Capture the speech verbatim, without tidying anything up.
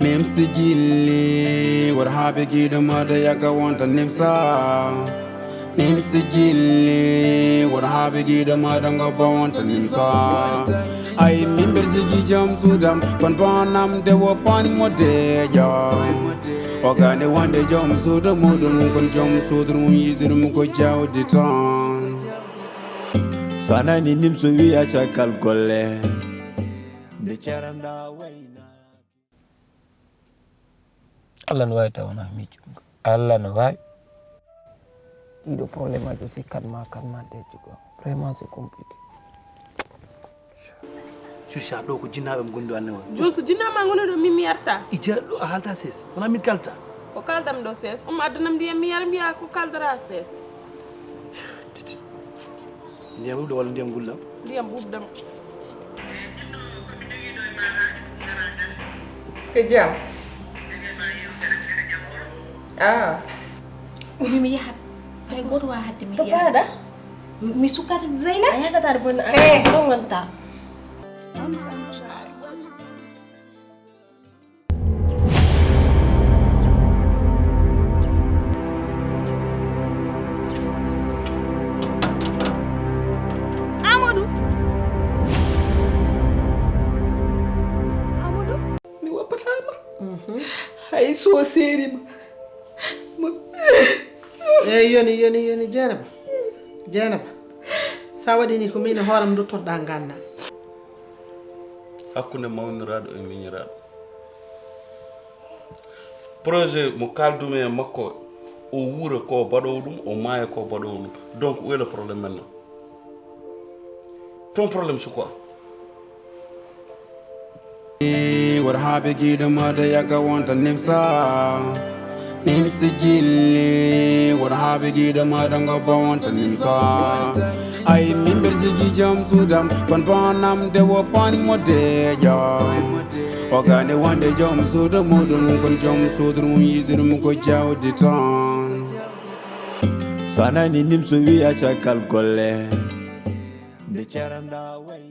Nimsi gilli, wor habe gido mada yaka wonta nimsa. Nimsi gilli, wor habe gido mada ngo ba wonta nimsa. Ay mimber jigi jam sudam, kon banam de wo pan mo de jam. O gane wande jam sudo mudun, kon jam sudur mun yidur mu ko jawdi tan. Sanani nimso wiya cakal golle. Nde caranda wayna. Allah no waawi taw wonaa miijum ko Allah no waawi. Ɗiɗo problème aji aussi quatre mois quatre mois de jugo vraiment c'est compliqué. Susa ɗo ko jinnaaɓe mo gondi anne o. Joni so jinnaa ma gono ɗo min mi yarta. I jara ɗo a haalta ses wona min kalta. Ko kaldam ɗo ses um addanam ndiyam mi yara mbiya ko kaldara ses. Ndiyam ɓuuɓɗam walla ndiyam gulɗam? Ndiyam ɓuuɓɗam. Ko jam? Ah. Komi mi yahat. Hay goto wa hadde mi. To paɗa? Mi sukkat Zeyna. A yakata de bonno. Eh. Ɗo gonta. Amadou. Amadou. Mi wappatama. Hay so seerima. Eyyi yoni yoni yoni Jeynaba. Jeynaba. Sa waɗi ni ko min e hooram duttorɗa ganna. Hakkunde mawniraaɗo e miñiraaɗo. Projet mo kaaldumi e makko o wuura ko baɗowo ɗum o maaya ko baɗowo ɗum. Donc où est le problème maintenant? Ton problème c'est quoi? Wor habe gido mada yaka wonta nimsa. Nimsi gilli wor habe gido mada ngo ba wonta nimsa. Ay mimber jigi jam sudam kon banam de wo pan mo de jam. O gane wande jom suudu muɗum kon jom suudu mum yiɗir mu ko jawdi tan. Sanani nimso wiya cakal golle. Nde caranda way.